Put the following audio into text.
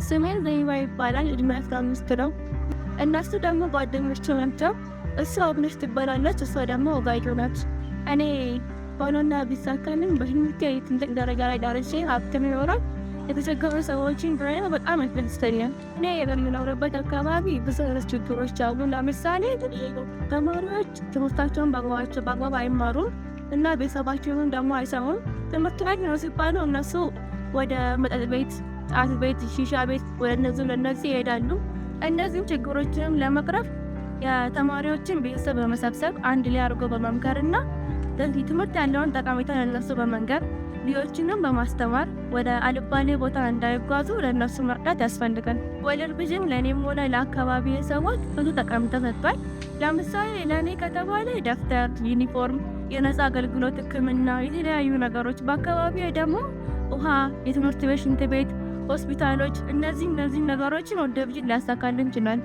ስሜ ዘይባ ይባላል። እድሜ 15 ነው። እነሱ ደግሞ ጓደኞች ናቸው። እሷ አብነሽ ትባላለች፣ እሷ ደግሞ ወጋየሁ ናት። እኔ ሆኖና ቢሳካልኝ በህይወቴ ትልቅ ደረጃ ላይ ደርሼ ሀብትም ይኖራል የተቸገሩ ሰዎችን ብራይ በጣም ያስደስተኛል። እኔ በምኖርበት አካባቢ ብዙ አይነት ችግሮች አሉ። ለምሳሌ ተማሪዎች ትምህርታቸውን በአግባባቸው በአግባብ አይማሩም እና ቤተሰባቸውን ደግሞ አይሰሙም። ትምህርት ቤት ነው ሲባሉ እነሱ ወደ መጠጥ ቤት፣ ጫት ቤት፣ ሺሻ ቤት ወደ እነዚህ ለእነዚህ ይሄዳሉ። እነዚህም ችግሮችንም ለመቅረፍ የተማሪዎችን ቤተሰብ በመሰብሰብ አንድ ላይ አድርጎ በመምከር እና ትምህርት ያለውን ጠቀሜታ ለእነሱ በመንገር ልጆችንም በማስተማር ወደ አልባሌ ቦታ እንዳይጓዙ ለእነሱ መርዳት ያስፈልጋል። ወለድ ቪዥን ለእኔም ሆነ ለአካባቢ ሰዎች ብዙ ጠቀሜታ ሰጥቷል። ለምሳሌ ለእኔ ከተባለ ደብተር፣ ዩኒፎርም፣ የነፃ አገልግሎት፣ ሕክምና፣ የተለያዩ ነገሮች፣ በአካባቢ ደግሞ ውሃ፣ የትምህርት ቤት ሽንት ቤት፣ ሆስፒታሎች፣ እነዚህ ነገሮችን ወደ ቪዥን ሊያሳካልን ችሏል።